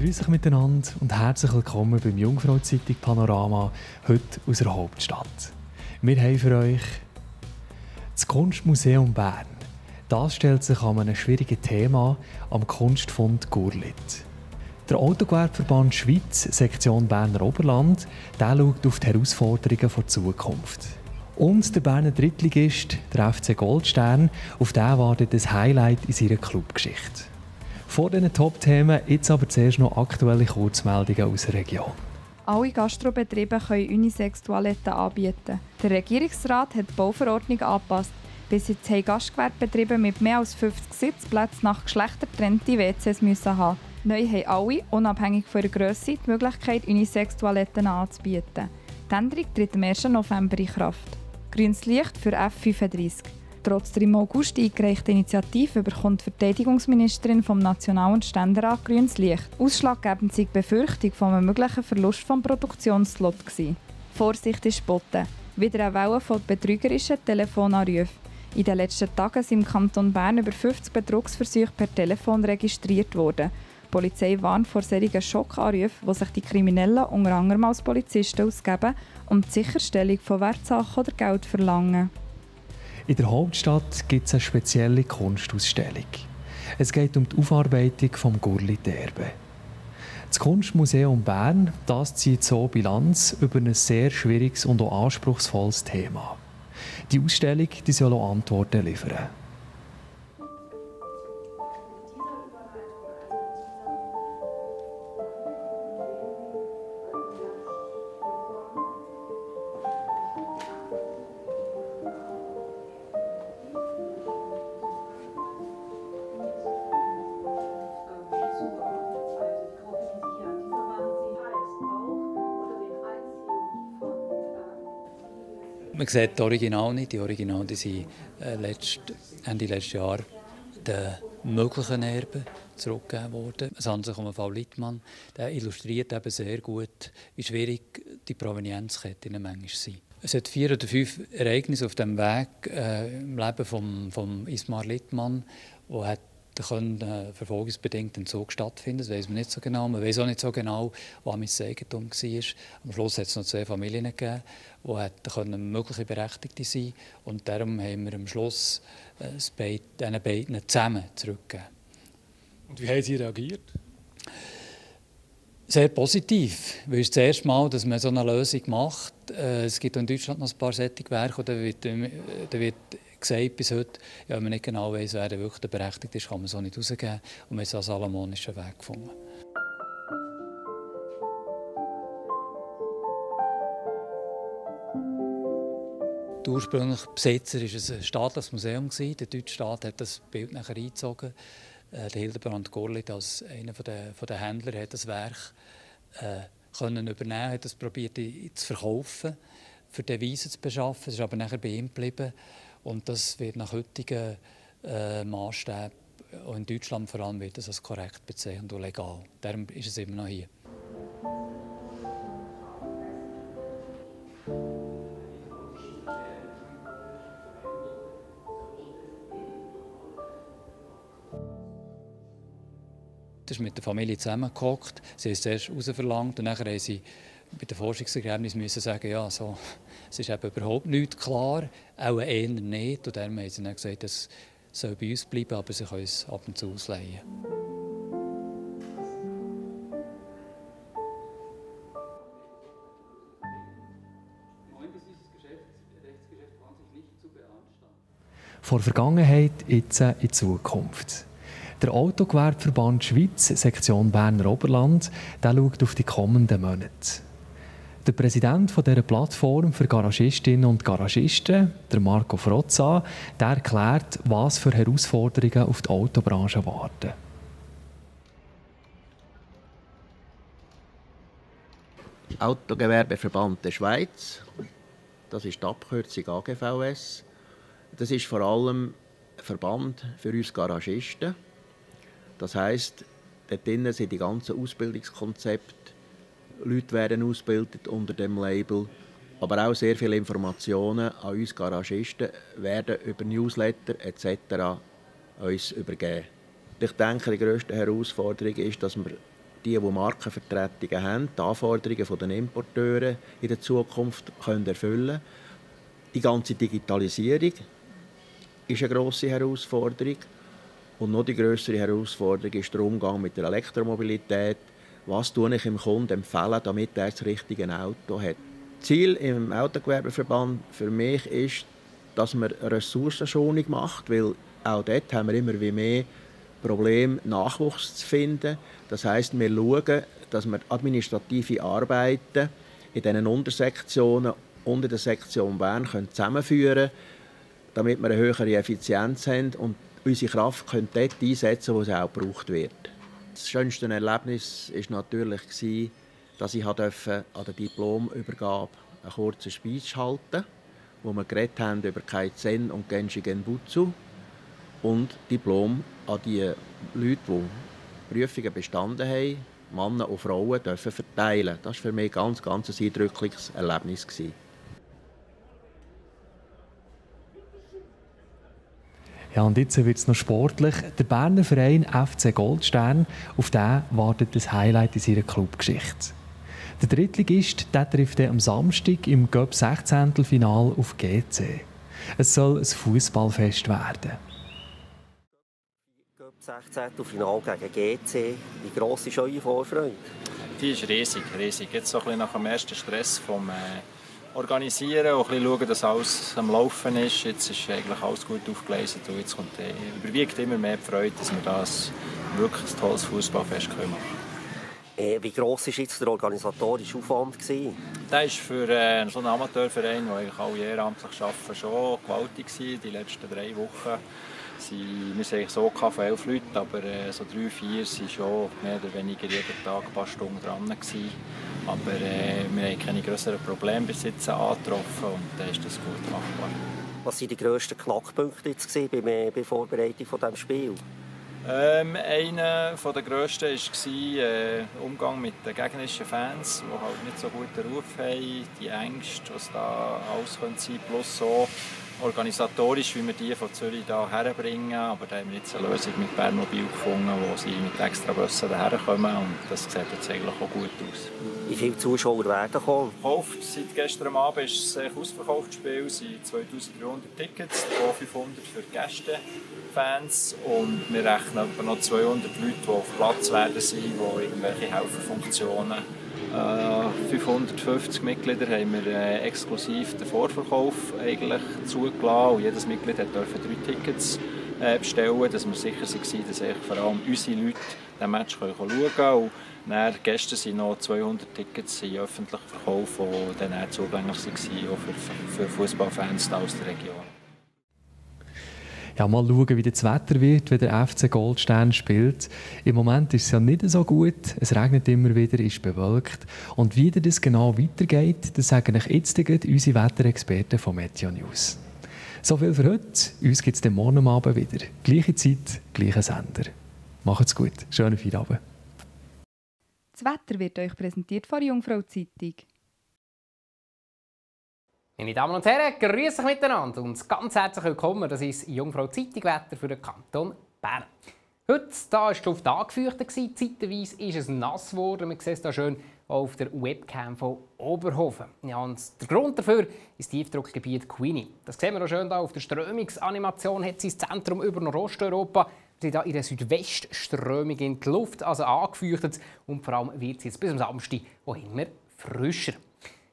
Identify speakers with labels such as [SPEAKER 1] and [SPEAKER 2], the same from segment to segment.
[SPEAKER 1] Grüß euch miteinander und herzlich willkommen beim Jungfrau-Zeitung Panorama, heute aus der Hauptstadt. Wir haben für euch das Kunstmuseum Bern. Das stellt sich an einem schwierigen Thema am Kunstfund Gurlitt. Der Autogewerbeverband Schweiz, Sektion Berner Oberland, der schaut auf die Herausforderungen der Zukunft. Und der Berner Drittligist, der FC Goldstern, auf den wartet ein Highlight in seiner Clubgeschichte. Vor diesen Top-Themen jetzt aber zuerst noch aktuelle Kurzmeldungen aus der Region.
[SPEAKER 2] Alle Gastrobetriebe können Unisex-Toiletten anbieten. Der Regierungsrat hat die Bauverordnung angepasst. Bis jetzt haben Gastgewerbebetriebe mit mehr als 50 Sitzplätzen nach Geschlechtern getrennte WCs müssen haben. Neu haben alle, unabhängig von der Grösse, die Möglichkeit, Unisex-Toiletten anzubieten. Die Änderung tritt am 1. November in Kraft. Grünes Licht für F35. Trotz der im August eingereichten Initiative bekommt die Verteidigungsministerin vom National- und Ständerat grünes Licht. Ausschlaggebend sei die Befürchtung von einem möglichen Verlust des Produktionsslot gewesen. Vorsicht ist geboten. Wieder eine Welle von betrügerischen Telefonanrufen. In den letzten Tagen sind im Kanton Bern über 50 Betrugsversuche per Telefon registriert worden. Die Polizei warnt vor solchen Schockanrufen, wo sich die Kriminellen unter anderem als Polizisten ausgeben und die Sicherstellung von Wertsachen oder Geld verlangen.
[SPEAKER 1] In der Hauptstadt gibt es eine spezielle Kunstausstellung. Es geht um die Aufarbeitung des Gurlitt-Erbe. Das Kunstmuseum Bern das zieht so Bilanz über ein sehr schwieriges und auch anspruchsvolles Thema. Die Ausstellung die soll auch Antworten liefern.
[SPEAKER 3] Man sieht die Original nicht. Die Original die sind Ende letzten Jahr den möglichen Erben zurückgegeben worden. Es handelt sich um einen Fall Littmann. Der illustriert eben sehr gut, wie schwierig die Provenienzketten manchmal sind. Es hat 4 oder 5 Ereignisse auf dem Weg im Leben von Ismar Littmann, wo verfolgungsbedingt Entzug stattfinden. Das weiss man nicht so genau. Man weiss auch nicht so genau, was sein Eigentum war. Am Schluss hat es noch 2 Familien gegeben, die mögliche Berechtigte sein konnten. Und darum haben wir am Schluss diesen beiden zusammen zurückgegeben.
[SPEAKER 4] Und wie haben Sie reagiert?
[SPEAKER 3] Sehr positiv, weil es das erste Mal, dass man so eine Lösung macht. Es gibt in Deutschland noch ein paar solche Werke, da wird gesagt bis heute, ja, wenn man nicht genau weiss, wer wirklich der Berechtigte ist, kann man so nicht rausgeben. Und wir haben so einen salomonischen Weg gefunden. Der ursprüngliche Besitzer war ein staatliches Museum. Der deutsche Staat hat das Bild nachher eingezogen. Der Hildebrand Gurlitt als einer der Händler hat das Werk können übernehmen, hat es probiert zu verkaufen, für Devisen zu beschaffen. Es ist aber nachher bei ihm geblieben. Und das wird nach heutigen Maßstäben, auch in Deutschland vor allem, wird das als korrekt bezeichnet und legal. Darum ist es immer noch hier. Das ist mit der Familie zusammengehockt. Sie haben es zuerst herausverlangt und nachher haben sie bei den Forschungsergebnissen müssen sagen, ja, so, es ist eben überhaupt nicht klar, auch eher nicht. Und darum haben sie dann gesagt, es soll bei uns bleiben, aber sie können es ab und zu ausleihen.
[SPEAKER 1] Von der Vergangenheit jetzt in die Zukunft. Der Autogewerbeverband Schweiz, Sektion Berner Oberland, der schaut auf die kommenden Monate. Der Präsident dieser Plattform für Garagistinnen und Garagisten, der Marco Frozza, der erklärt, was für Herausforderungen auf die Autobranche warten.
[SPEAKER 5] Autogewerbeverband der Schweiz, das ist die Abkürzung AGVS. Das ist vor allem ein Verband für uns Garagisten. Das heisst, dort drin sind die ganzen Ausbildungskonzepte. Leute werden ausgebildet unter dem Label. Aber auch sehr viele Informationen an uns Garagisten werden über Newsletter etc. uns übergeben. Ich denke, die grösste Herausforderung ist, dass wir die Markenvertretungen haben, die Anforderungen der Importeure in der Zukunft können erfüllen. Die ganze Digitalisierung ist eine grosse Herausforderung. Und noch die grössere Herausforderung ist der Umgang mit der Elektromobilität. Was tue ich dem Kunden empfehlen, damit er das richtige Auto hat? Ziel im Autogewerbeverband für mich ist, dass man Ressourcenschonung macht, weil auch dort haben wir immer wie mehr Probleme, Nachwuchs zu finden. Das heisst, wir schauen, dass wir administrative Arbeiten in diesen Untersektionen unter der Sektion Bern zusammenführen können, damit wir eine höhere Effizienz haben und unsere Kraft können dort einsetzen, wo sie auch gebraucht wird. Das schönste Erlebnis war natürlich, dass ich an der Diplomübergabe einen kurzen Speech halten durfte, wo wir geredet haben über Kaizen und Genshi Genbutsu und Diplom an die Leute, die Prüfungen bestanden haben, Männer und Frauen, dürfen verteilen. Das war für mich ein ganz eindrückliches Erlebnis.
[SPEAKER 1] Ja, und jetzt wird es noch sportlich. Der Berner Verein FC Goldstern, auf den wartet das Highlight in seiner Clubgeschichte. Der Drittligist trifft am Samstag im Göpp 16. Final auf GC. Es soll ein Fußballfest werden.
[SPEAKER 6] Göpp 16. Final gegen GC. Wie gross ist eure Vorfreude?
[SPEAKER 7] Die ist riesig. Jetzt so ein bisschen nach dem ersten Stress vom Organisieren und ein bisschen schauen, dass alles am Laufen ist. Jetzt ist eigentlich alles gut aufgeleistet und jetzt überwiegt immer mehr die Freude, dass wir das wirklich ein tolles Fußballfest machen können.
[SPEAKER 6] Wie gross war jetzt der organisatorische Aufwand?
[SPEAKER 7] Der war für so einen Amateurverein, der eigentlich alle ehrenamtlich arbeiten, schon gewaltig gewesen. Die letzten 3 Wochen wir waren eigentlich so von 11 Leuten, aber so 3, 4 waren schon mehr oder weniger jeden Tag ein paar Stunden dran gewesen. Aber wir haben keine grösseren Probleme bis jetzt angetroffen und dann ist das gut machbar.
[SPEAKER 6] Was waren die grössten Knackpunkte jetzt bei der Vorbereitung dieses Spiels?
[SPEAKER 7] Einer der grössten war der Umgang mit den gegnerischen Fans, die halt nicht so guten Ruf haben, die Ängste, was da alles sein könnte, plus so organisatorisch, wie wir die von Zürich hier herbringen. Aber da haben wir jetzt eine Lösung mit Bernmobil gefunden, wo sie mit extra Bussen herkommen und das sieht jetzt eigentlich auch gut aus.
[SPEAKER 6] Wie viele Zuschauer werden kommen?
[SPEAKER 7] Seit gestern Abend ist es ein ausverkauftes Spiel. Es sind 2300 Tickets, 500 für die Gästefans und wir rechnen etwa noch 200 Leute, die auf Platz werden sein, die irgendwelche Helferfunktionen. 550 Mitglieder haben wir exklusiv den Vorverkauf eigentlich zugelassen und jedes Mitglied durfte 3 Tickets bestellen, dass wir sicher waren, dass vor allem unsere Leute den Match schauen können. Und gestern sind noch 200 Tickets in öffentlich verkauft, die dann zugänglich waren, auch für Fußballfans aus der Region.
[SPEAKER 1] Ja, mal schauen, wie das Wetter wird, wenn der FC Goldstern spielt. Im Moment ist es ja nicht so gut. Es regnet immer wieder, ist bewölkt. Und wie das genau weitergeht, das sagen euch jetzt unsere Wetterexperten von Meteo News. So viel für heute. Uns gibt es morgen Abend wieder. Gleiche Zeit, gleicher Sender. Macht's gut. Schönen Feierabend.
[SPEAKER 2] Das Wetter wird euch präsentiert von Jungfrau Zeitung.
[SPEAKER 8] Meine Damen und Herren, grüß euch miteinander und ganz herzlich willkommen. Das ist Jungfrau Zeitung Wetter für den Kanton Bern. Heute war die Luft angefeuchtet, zeitweise ist es nass geworden. Man sieht es hier schön auf der Webcam von Oberhofen. Ja, und der Grund dafür ist das Tiefdruckgebiet Queenie. Das sehen wir auch schön hier auf der Strömungsanimation. Hat sein Zentrum über Nordosteuropa. Wir sind hier in der Südwestströmung in die Luft, also angefeuchtet. Und vor allem wird es jetzt bis am Samstag auch immer frischer.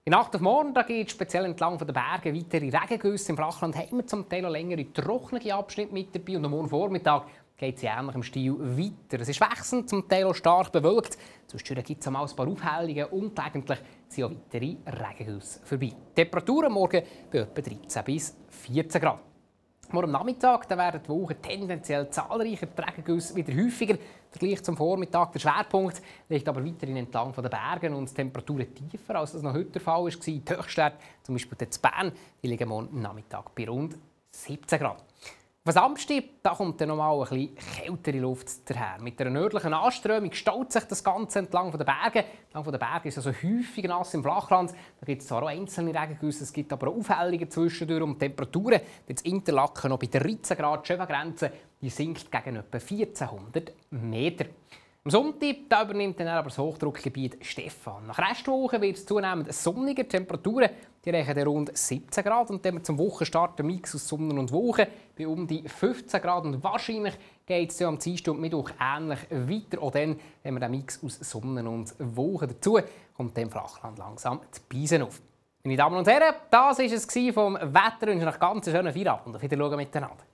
[SPEAKER 8] In Nacht auf morgen geht speziell entlang der Berge weitere Regengüsse. Im Flachland haben wir zum Teil noch längere trockene Abschnitte mit dabei. Und am Morgen Vormittag geht es in ähnlichem Stil weiter. Es ist wechselnd, zum Teil auch stark bewölkt. Zwischendurch gibt es auch ein paar Aufhellungen und gelegentlich sind auch weitere Regengüsse vorbei. Die Temperaturen morgen bei etwa 13 bis 14 Grad. Morgen am Nachmittag werden die Wochen tendenziell zahlreicher, die Regengüsse wieder häufiger. Im Vergleich zum Vormittag der Schwerpunkt liegt aber weiterhin entlang der Berge und die Temperaturen tiefer, als das noch heute der Fall war. Die Höchstwerte, zum Beispiel in Bern, die liegen morgen am Nachmittag bei rund 17 Grad. Am Samstag kommt dann nochmal ein bisschen kältere Luft daher. Mit einer nördlichen Anströmung staut sich das Ganze entlang der Berge. Entlang der Berge ist es also häufig nass im Flachland. Da gibt es zwar auch einzelne Regengüsse, es gibt aber auch Aufhellungen zwischendurch. Und die Temperaturen in Interlaken noch bei 13 Grad Schöfengrenze, die sinkt gegen etwa 1400 Meter. Am Sonntag da übernimmt dann aber das Hochdruckgebiet Stefan. Nach Restwoche wird es zunehmend sonniger. Die Temperaturen die reichen rund 17 Grad. Und dann wir zum Wochenstart einen Mix aus Sonne und Woche bei um die 15 Grad. Und wahrscheinlich geht es am Dienstag und Mittwoch ähnlich weiter. Auch dann haben wir den Mix aus Sonne und Woche dazu. Kommt dem Flachland langsam die Beisen auf. Meine Damen und Herren, das war es vom Wetter. Ich wünsche euch einen ganz schönen Feierabend und auf Wiedersehen miteinander.